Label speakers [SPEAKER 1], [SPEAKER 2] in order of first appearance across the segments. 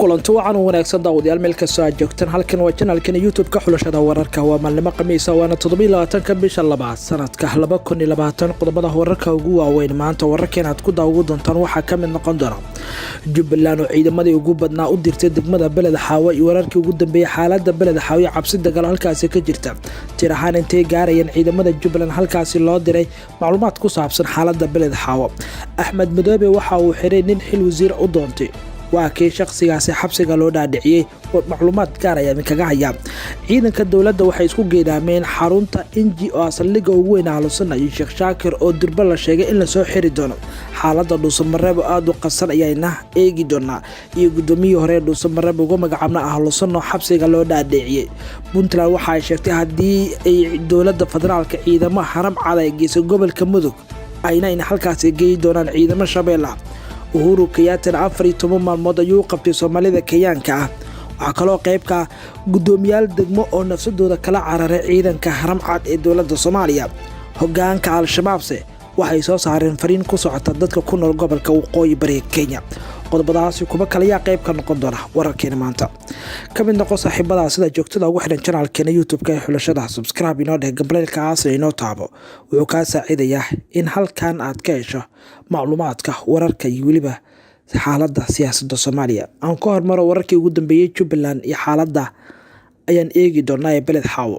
[SPEAKER 1] Kulanti wacan u wanaagsan, daawadayaal, meel kastoo aad joogtaan. Halkan waa channelkan YouTube-ka Xulashada Wararka. Waa maalnimo Khamiisa, waana 27-ka bisha labaad, sanadka 2020. Qodobada wararka ugu waaweyn maanta wararkeen aad ku daawo doontaan waxaa ka mid noqon doona Jubbaland oo ciidamadii ugu badnaa u dirtay degmada Beled Xaawo iyo wararkii ugu dambeeyey xaalada Beled Xaawo iyo cabsi dagaal halkaasi ka jirta. Tir ahaan intay gaarayeen ciidamada Jubbaland halkaasi loo diray? Macluumaad ku saabsan xaalada Beled Xaawo. Axmed Madoobe waxa uu xiray nin xil wasiir u doontay. Waa kii shakhsigaasi xabsiga loo dhaadhiciyey? Macluumaad gaar ayaa idinkaga hayaa. Ciidanka dowladda waxay isku geedaameen xarunta Inji oo saldhigga ugu weyn Ahlusunna, iyo Sheekh Shaakir oo durbo la sheegay in lasoo xiri doono. Xaaladda Dhuusamareeb oo aada u qasan ayayna eegi doonaa, iyo guddoomiyihii hore Dhuusamareeb ugu magacaabna Ahlusunna xabsiga loo dhaadhiciyey. Puntland waxa ay sheegtay haddii ay dowladda federaalka ciidamo Haram Cad ay geysay gobolka Mudug, ayna in halkaasi geyi doonaan ciidamo Shabeella. Uhuru Kenyattana 14 maalmood ayuu qabtay Soomaalida Kenyaanka ah. Waxaa kaloo qaybka guddoomiyaal degmo oo nafsadooda kala cararay ciidanka Haramcad ee dowladda Soomaaliya. Hogaanka Al-Shabaabse waxay soo saareen fariin ku socota dadka ku nool gobolka Waqooyi Bariga Kenya. Qodobadaasi kuba kalayaa qayb ka noqon doona wararkeena maanta. Ka mid noqo saaxiibadaa sida joogtada ugu xidhan channelkeena YouTube-ka ee Xulashada. Subscribe inoo dheh, gambaleelkaasna inoo taabo. Wuxuu kaa saacidayaa in halkan aad ka hesho macluumaadka wararka iyo weliba xaaladda siyaasadda Soomaaliya. Aan ku hormaro wararkii ugu dambeeyey Jubbaland iyo xaaladda ayaan eegi doonaa ee Beled Xaawo.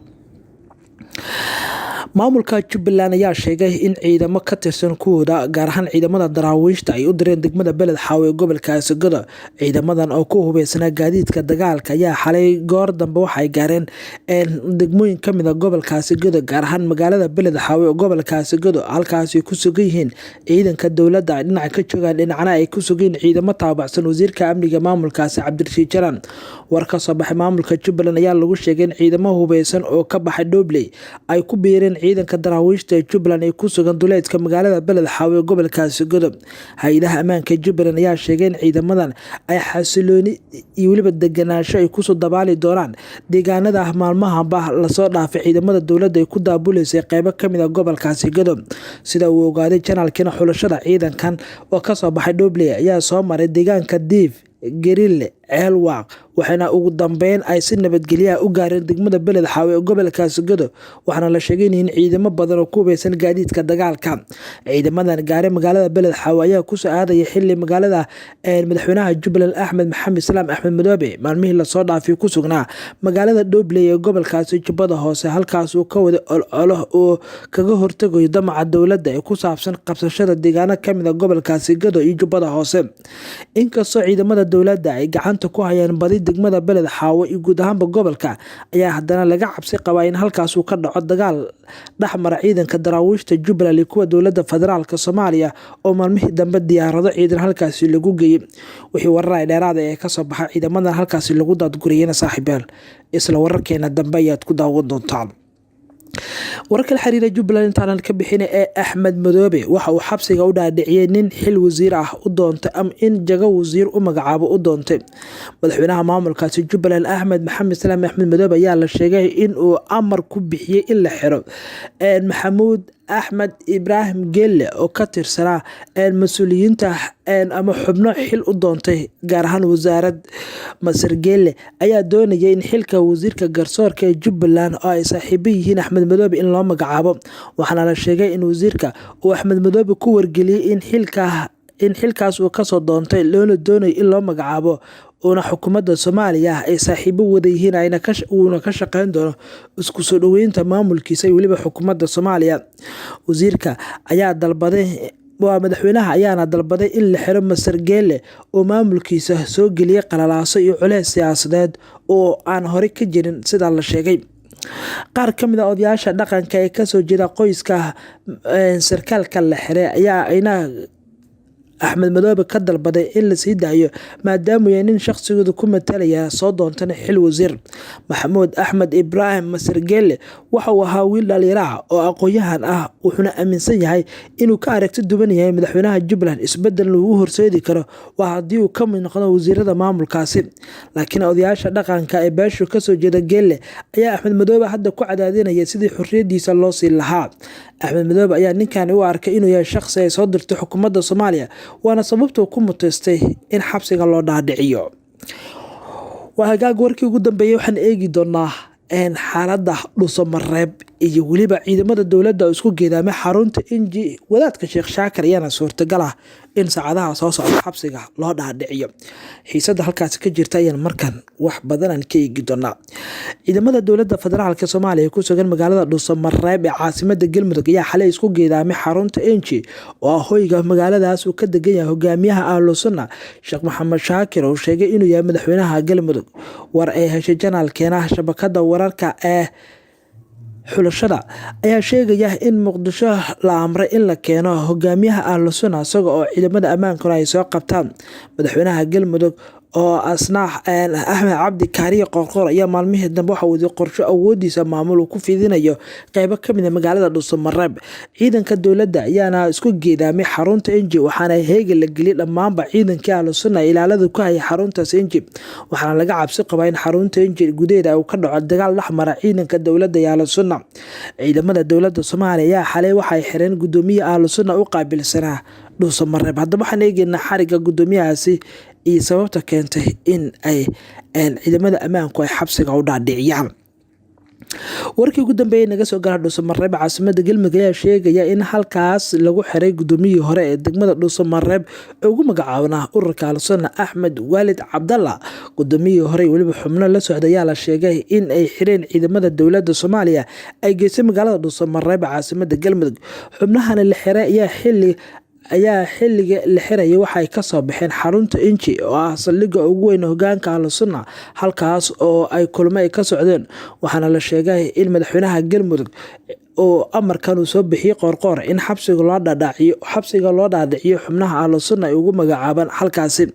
[SPEAKER 1] Maamulka Jubbaland ayaa sheegay in ciidamo ka tirsan kuwooda, gaar ahaan ciidamada daraawiishta, ay u direen degmada Beled Xaawo ee gobolka Gedo. Ciidamadan oo ku hubeysanaa gaadiidka dagaalka ayaa xalay goor dambe waxay gaareen degmooyin kamid a gobolkaasi Gedo, gaar ahaan magaalada Beled Xaawo ee gobolkaasi Gedo, halkaasi ku sugan yihiin ciidanka dowladda ay dhinaca ka joogaan, dhinacna ay ku sugan yihiin ciidamo taabacsan wasiirka amniga maamulkaasi, Cabdirashiid Janan. War ka soo baxay maamulka Jubbaland ayaa lagu sheegay in ciidamo hubeysan oo ka baxay Dhobley ay ku biireen ciidanka daraawiishta ee Jubbaland ee ku sugan duleedka magaalada Beled Xaawo ee gobolkaasi Godob. Hay-adaha ammaanka Jubbaland ayaa sheegay in ciidamadan ay xasilooni iyo weliba deganaansho ay kusoo dabaali doonaan deegaanada maalmahanba lasoo dhaafay ciidamada dowladda ay ku daabuleysay qeybo kamid a gobolkaasi Godob. Sida uu ogaaday channelkiina Xulashada, ciidankan oo kasoo baxay Dhobley ayaa soo maray deegaanka Diif, Gerille, Ceelwaaq, waxaana ugu dambeyn ay si nabadgelyaha u gaareen degmada Beled Xaawe ee gobolkaasi Godo. Waxaana la sheegay in ciidamo badan oo ku hubeysan gaadiidka dagaalka. Ciidamadan gaaray magaalada Beled Xaawe ayaa kusoo aadaya xili magaalada madaxweynaha Jubbaland, Axmed Maxamed Islaam Axmed Madoobe, maalmihii lasoo dhaafay ku sugnaa magaalada Dhobley ee gobolkaasi Jubbada Hoose, halkaas uu ka waday ololo oo kaga hortagayo damaca dowladda ee ku saabsan qabsashada deegaano kamid a gobolkaasi Godo iyo Jubbada Hoose. Inkastoo ciidamada dowladda ay gacanta ku hayaan badi degmada Beled Xaawo iyo guud ahaanba gobolka, ayaa haddana laga cabsi qabaa in halkaas uu ka dhaco dagaal dhexmara ciidanka daraawiishta Jubbaland iyo kuwa dowladda federaalka Soomaaliya, oo maalmihii dambe diyaarado ciidan halkaasi lagu geeyey. Wixii warar dheeraada ee kasoo baxa ciidamadan halkaasi lagu daadguriyena, saaxiibyaal, isla wararkeena dambe ayaad ku daawan doontaan. Wararka la xiriira Jubbaland intaanan ka bixin ee Axmed Madoobe waxa uu xabsiga u dhaadhiciyey nin xil wasiir ah u doontay, ama in jago wasiir u magacaabo u doontay. Madaxweynaha maamulkaasi Jubbaland, Axmed Maxamed Islaam Axmed Madoobe, ayaa la sheegay in uu amar ku bixiyey in la xiro Maxamuud Axmed Ibraahim Gelle oo ka tirsanaa mas-uuliyiinta ama xubno xil u doontay, gaar ahaan wasaarad. Masar Gelle ayaa doonayay in xilka wasiirka garsoorka ee Jubbaland, oo ay saaxiibo yihiin Axmed Madoobe, in loo magacaabo. Waxaana la sheegay in wasiirka uu Axmed Madoobe ku wargeliyey in xilkaas uu kasoo doontay, loona doonayo in loo magacaabo, uuna xukuumadda Soomaaliya ay saaxiibo wada yihiin, uuna ka shaqeyn doono isku soo dhoweynta maamulkiisa iyo weliba xukuumadda Soomaaliya. Wasiirka ayaa dalbaday, waa madaxweynaha ayaana dalbaday in la xiro Masar Geele oo maamulkiisa soo geliyay qalalaaso iyo culeys siyaasadeed oo aan horey ka jirin, sida la sheegay. Qaar ka mid a odayaasha dhaqanka ee kasoo jeeda qoyska sarkaalka la xiray ayaa ayna Axmed Madoobe ka dalbaday in lasii daayo, maadaamuu yahay nin shaqsigooda ku matalaya, soo doontana xil wasiir. Maxamuud Axmed Ibraahim Masar Geele waxa uu ahaa wiil dhalinyaro ah oo aqoon-yahan ah, wuxuuna aaminsan yahay inuu ka aragti duwan yahay madaxweynaha Jubbaland, isbedel lagu horseedi karo waa haddii uu ka mid noqdo wasiirada maamulkaasi. Laakiin odayaasha dhaqanka ee beeshu kasoo jeeda Geele ayaa Axmed Madoobe hadda ku cadaadinaya sidii xorriyadiisa loo siin lahaa. Axmed Madoobe ayaa ninkani u arkay inuu yahay shaqsi ay soo dirtay xukuumadda Soomaaliya, waana sababtuu ku muteystay in xabsiga loo dhaadhiciyo. Waa hagaag, warkii ugu dambeeyey waxaan eegi doonaa xaaladda Dhuusamareeb iyo weliba ciidamada dowladda oo isku geedaamay xarunta Inji. Wadaadka Sheekh Shaakir ayaana suurtagal ah in saacadaha soo socda xabsiga loo dhaadhiciyo. Xiisada halkaasi ka jirta ayaan markan wax badan aan ka eegi doonaa. Ciidamada dowladda federaalka Soomaaliya ku sugan magaalada Dhuusamareeb ee caasimada Galmudug ayaa xalay isku geedaamay xarunta Inji, oo ah hoyga magaaladaas uu ka degan yahay hogaamiyaha Ahlu Sunna Sheekh Maxamed Shaakir, oo sheegay inuu yahay madaxweynaha Galmudug. War ay heshay janaalkeena shabakada wararka ee Xulashada ayaa sheegaya in Muqdisho la amray in la keeno hogaamiyaha Ahlu Sunna, isaga oo ciidamada ammaankuna ay soo qabtaan. Madaxweynaha Galmudug oo asna Axmed Cabdi Kaariye Qoorqoor ayaa maalmihii dambe waxa uu qorsho awoodiisa maamul uu ku fidinayo qeybo kamid ah magaalada Dhuusamareeb. Ciidanka dowladda ayaana isku geedaamay xarunta Inji, waxaana heega la geliyay dhammaanba ciidankii Ahlu Sunna ilaalada ku hayay xaruntaas Inji, waxaana laga cabsi qabaa in xarunta Inji gudaheeda uu ka dhaco dagaal dhexmara ciidanka dowladda iyo Ahlu Sunna. Ciidamada dowladda Soomaaliya ayaa xalay waxay xireen gudoomiye Ahlu Sunna u qaabilsanaa Dhuusamareeb. Haddaba waxaan eegeynaa xariga gudoomiyahaasi iyo sababta keentay in ay ciidamada ammaanku ay xabsiga u dhaadhiciyaan. Warkii ugu dambeeyay naga soo gaara Dhuusamareeb, caasimada Galmudug, ayaa sheegaya in halkaas lagu xiray gudoomiyihii hore ee degmada Dhuusamareeb ee ugu magacaabnaa ururka Ahlu Sunna, Axmed Waalid Cabdalla. Gudoomiyihii hore weliba xubno la socda ayaa la sheegay in ay xireen ciidamada dowladda Soomaaliya ay geysay magaalada Dhuusamareeb, caasimada Galmudug. Xubnahani la xiray ayaa xilliga la xirayay waxay kasoo baxeen xarunta Inji, oo ah saldhigga ugu weyn hogaanka Ahlu Sunna, halkaas oo ay kulmo ay ka socdeen. Waxaana la sheegay in madaxweynaha Galmudug oo amarkan uu soo bixiyey Qoorqoor in xabsiga loo dhaadhiciyo xubnaha Ahlu Sunna ay ugu magacaabaan halkaasi.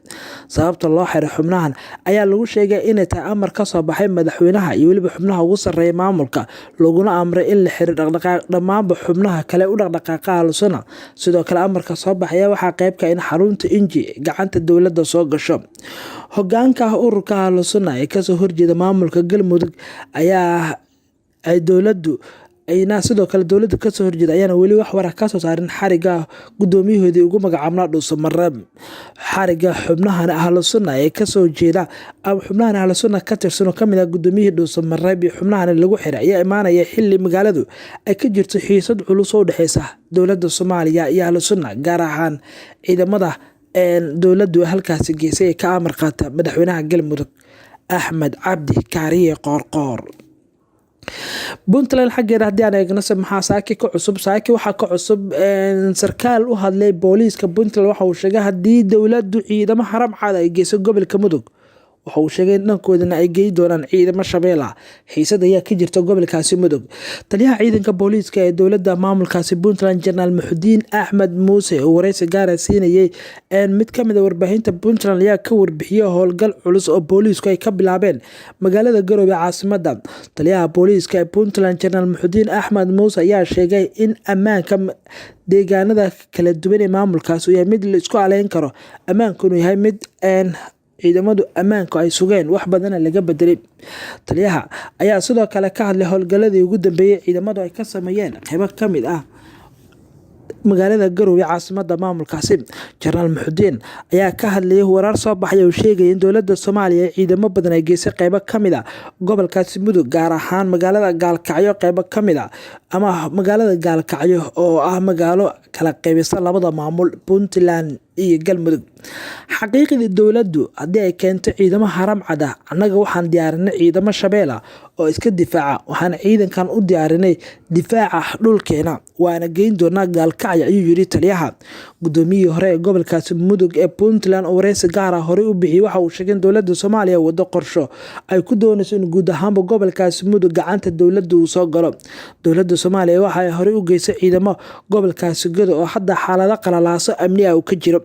[SPEAKER 1] Sababta loo xiray xubnahan ayaa lagu sheegay inay tahay amar ka soo baxay madaxweynaha iyo weliba xubnaha ugu sarreeya maamulka, laguna amray in la xiro dhaqdhaqaaq dhammaanba xubnaha kale u dhaqdhaqaaqa Ahlu Sunna. Sidoo kale amarka soo baxaya waxaa qeybka in xarunta Inji gacanta dowladda soo gasho. Hogaanka ururka Ahlu Sunna ee kasoo horjeeda maamulka Galmudug ayaa ay dowladdu ayna sidoo kale dowladda kasoo horjeeda ayaana weli wax war ah kasoo saarin xariga gudoomiyahoodii ugu magacaabnaa Dhuusamareeb. Xariga xubnahan Ahlu Sunna ee kasoo jeeda ama xubnahan Ahlu Sunna ka tirsan oo kamid ah gudoomiyihii Dhuusamareeb iyo xubnahan lagu xiray ayaa imaanaya xili magaaladu ay ka jirto xiisad culus oo u dhexeysa dowladda Soomaaliya iyo Ahlu Sunna, gaar ahaan ciidamada dowladdu halkaasi geysay ee ka amar qaata madaxweynaha Galmudug Axmed Cabdi Kaariye Qoorqoor. Puntland xaggeeda haddii aan eegno, maxaa saaki ka cusub? Saaki waxaa ka cusub, sarkaal u hadlay booliiska Puntland waxa uu sheegay haddii dowladdu ciidamo haram cad ay geyso gobolka Mudug, waxa uu sheegay in dhankoodana ay gey doonaan ciidamo Shabeel ah. Xiisad ayaa ka jirta gobolkaasi Mudug. Taliyaha ciidanka booliiska ee dowladda maamulkaasi Puntland, Jenaraal Muxudiin Axmed Muuse, oo wareysi gaara siinayay mid kamid ah warbaahinta Puntland, ayaa ka warbixiyey howlgal culus oo booliisku ay ka bilaabeen magaalada Garowe caasimada. Taliyaha booliiska ee Puntland, Jenaraal Muxudiin Axmed Muuse, ayaa sheegay in ammaanka deegaanada kala duwan ee maamulkaas uu yahay mid la isku aleyn karo, ammaanku inuu yahay mid ciidamadu ammaanku ay sugeen, wax badana laga bedelay. Taliyaha ayaa sidoo kale ka hadlay howlgaladii ugu dambeeyey ciidamadu ay ka sameeyeen qeybo kamid ah magaalada Garowe, caasimada maamulkaasi. Jenaraal Muxudiin ayaa ka hadlayay warar soo baxay oo sheegaya in dowladda Soomaaliya ciidamo badan ay geysay qeybo kamid ah gobolkaasi Mudug, gaar ahaan magaalada Gaalkacyo, qeybo kamid ah ama magaalada Gaalkacyo oo ah magaalo kala qeybisa labada maamul, Puntland iyo Galmudug. Xaqiiqdii dowladdu haddii ay keento ciidamo haram cad ah, annaga waxaan diyaarinay ciidamo Shabeel ah oo iska difaaca. Waxaan ciidankan u diyaarinay difaaca dhulkeena, waana geyn doonaa Gaalkacyo, ayuu yiri taliyaha. Gudoomiyihii hore ee gobolkaasi Mudug ee Puntland oo wareysi gaar ah horey u bixiyey waxa uu sheegay in dowladda Soomaaliya wado qorsho ay ku doonayso in guud ahaanba gobolkaasi Mudug gacanta dowladda uu soo galo. Dowladda Soomaaliya waxay horey u geysay ciidamo gobolkaasi Godo oo hadda xaalado qalalaaso amni ah uu ka jiro.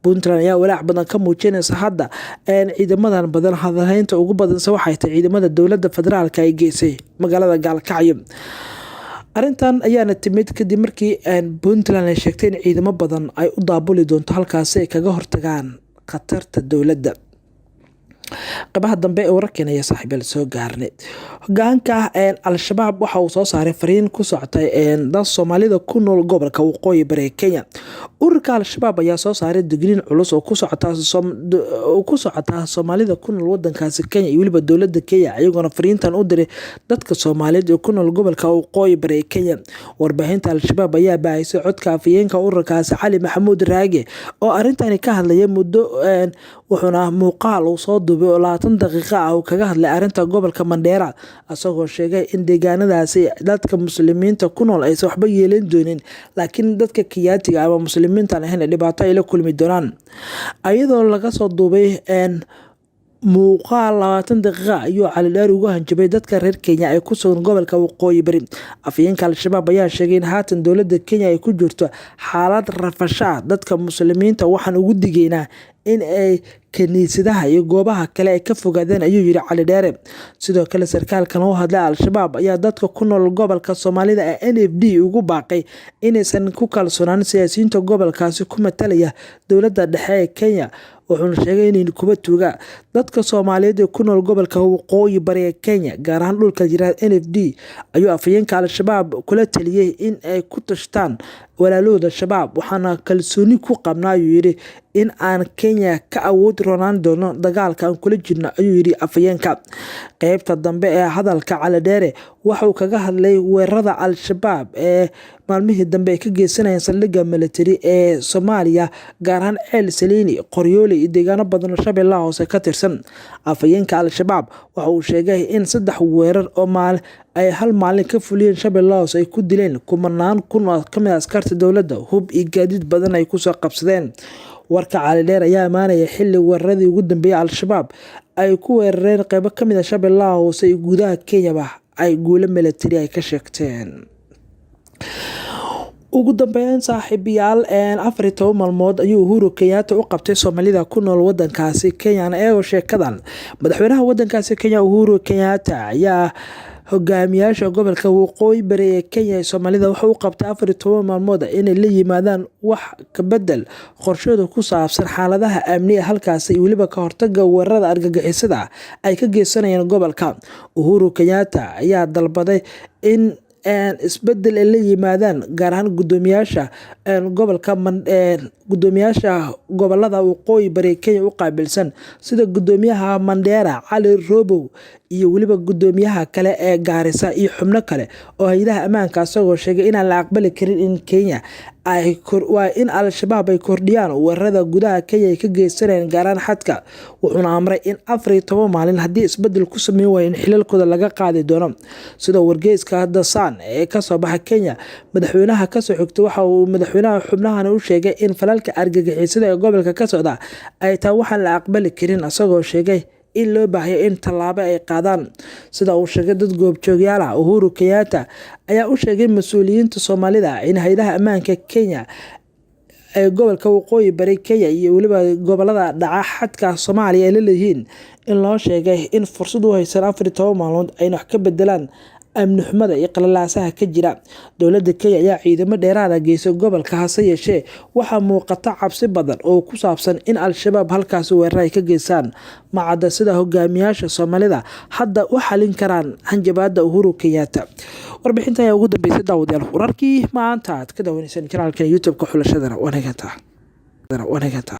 [SPEAKER 1] Puntland ayaa walaac badan ka muujinaysa hadda ciidamadan badan. Hadalhaynta ugu badanse waxay tahay ciidamada dowladda federaalka ay geysay magaalada Gaalkacyo. Arrintan ayaana timid kadib markii Puntland ay sheegtay in ciidamo badan ay u daabuli doonto halkaasi ay kaga hortagaan khatarta dowladda. Qaybaha dambe ee wararkeena ayaa saaxiibayaal soo gaarnay. Hogaanka Al-Shabaab waxa uu soo saaray fariin ku socotay dad Soomaalida ku nool gobolka Waqooyi Bari ee Kenya. Ururka Al-Shabaab ayaa soo saaray digniin culus oo ku socota Soomaalida ku nool wadankaasi Kenya iyo weliba dowladda Kenya, iyagoona fariintan u diray dadka Soomaaliyeed ee ku nool gobolka Waqooyi Bari ee Kenya. Warbaahinta Al-Shabaab ayaa baahisay codka afhayeenka ururkaasi Cali Maxamuud Raage oo arrintani ka hadlaya muddo, wuxuuna muuqaal uu soo duubay oo 20 daqiiqo ah uu kaga hadlay arrinta gobolka Mandheera, isagoo sheegay in deegaanadaasi dadka muslimiinta ku nool aysan waxba yeelan doonin, laakiin dadka Kenyaatiga ama muslimiinta aan ahayn dhibaato ay la kulmi doonaan. Iyadoo laga soo duubay muuqaal 20 daqiiqo ayuu Cali Dheere ugu hanjabay dadka reer Kenya ee ku sugan gobolka Waqooyi Bari. Afhayeenka Al-Shabaab ayaa sheegay in haatan dowladda Kenya ay ku jirto xaalad rafasho ah. Dadka muslimiinta waxaan ugu digaynaa in ay kiniisadaha iyo goobaha kale ay ka fogaadaan, ayuu yiri Cali Dheere. Sidoo kale sarkaalkan oo hadlay Al-Shabaab ayaa dadka ku nool gobolka Soomaalida ee NFD ugu baaqay inaysan ku kalsoonaan siyaasiyiinta gobolkaasi ku matalaya dowladda dhexe ee Kenya. Wuxuuna sheegay inay kuba tuuga dadka Soomaaliyeed ee ku nool gobolka Waqooyi Bari ee Kenya, gaar ahaan dhulka jira NFD, ayuu afhayeenka Al-Shabaab kula taliyay in ay ku tashtaan walaalahooda Shabaab. Waxaana kalsooni ku qabnaa, ayuu yiri, in aan Kenya ka awood roonaan doono dagaalka aan kula jirno, ayuu yiri afhayeenka. Qaybta dambe ee hadalka Cali Dheere waxa uu kaga hadlay weerarada Al-Shabaab ee maalmihii dambe ay ka geysanayeen saldhigga militari ee Soomaaliya, gaar ahaan Ceel Saliini, Qoryoole iyo deegaano badan oo Shabeellaha Hoose ka tirsan. Afhayeenka Al-Shabaab waxa uu sheegay in 3 weerar oo ay hal maalin ka fuliyeen Shabeellaha Hoose ay ku dileen kumanaan kun oo ka mid ah askarta dowladda, hub iyo gaadiid badan ay kusoo qabsadeen. Warka Cali Dheere ayaa amaanaya xilli weeraradii ugu dambeeyay Al-Shabaab ay ku weerareen qaybo ka mid ah Shabeellaha Hoose iyo gudaha Kenyaba ay guulo militari ay ka sheegteen. Ugu dambeyn saaxiibayaal, 14 maalmood ayuu Uhuru Kenyatta u qabtay Soomaalida ku nool wadankaasi Kenya. Eego sheekadan, madaxweynaha wadankaasi Kenya Uhuru Kenyatta ayaa hogaamiyaasha gobolka Waqooyi Bari ee Kenya ee Soomaalida wuxuu u qabtay 14 maalmood inay la yimaadaan wax ka bedel qorshahooda ku saabsan xaaladaha amni halkaasi iyo weliba ka hortagga weerarada argagixisada ay ka geysanayeen gobolka. Uhuru Kenyatta ayaa dalbaday in isbedel ay la yimaadaan, gaar ahaan gudoomiyaasha gobolka, gudoomiyaasha gobolada Waqooyi Bari Kenya u qaabilsan, sida gudoomiyaha Mandheera Cali Robow iyo weliba gudoomiyaha kale ee Gaarisa iyo xubno kale oo hay'adaha ammaanka, isagoo sheegay inaan la aqbali karin in Kenya ay waa in Al-Shabaab ay kordhiyaan weerarada gudaha Kenya ay ka geysanayaan, gaar ahaan xadka. Wuxuuna amray in 14 maalin haddii isbedel ku sameyn waayo in xilalkooda laga qaadi doono. Sida wargeyska The Sun ee kasoo baxa Kenya, madaxweynaha kasoo xigtay waxa uu madaxweynaha xubnahan u sheegay in falalka argagixisada ee gobolka ka socda ay tahay waxaan la aqbali karin, isagoo sheegay in loo baahayo in tallaabo ay qaadaan. Sida uu sheegay dad goobjoogyaal ah, Uhuru Kenyatta ayaa u sheegay mas-uuliyiinta Soomaalida in hay'adaha ammaanka Kenya ee gobolka Waqooyi Bari Kenya iyo weliba gobolada dhaca xadka Soomaaliya ay la leeyihiin in loo sheegay in fursad u haysan 14 maalmood ayna wax ka bedelaan amni xumada iyo qalalaasaha ka jira. Dowladda Kenya ayaa ciidamo dheeraad ah geysay gobolka, hase yeeshee waxaa muuqata cabsi badan oo ku saabsan in Al-Shabaab halkaasi weerar ay ka geystaan. Ma cadda sida hogaamiyaasha Soomaalida hadda u xalin karaan hanjabaadda Uhuru Kenyatta. Warbixinta ayaa ugu dambeysay daawadayaal wararkii maanta aad ka daawaneyseen janaalkan YouTube-ka xulashadana. Wanaaganta.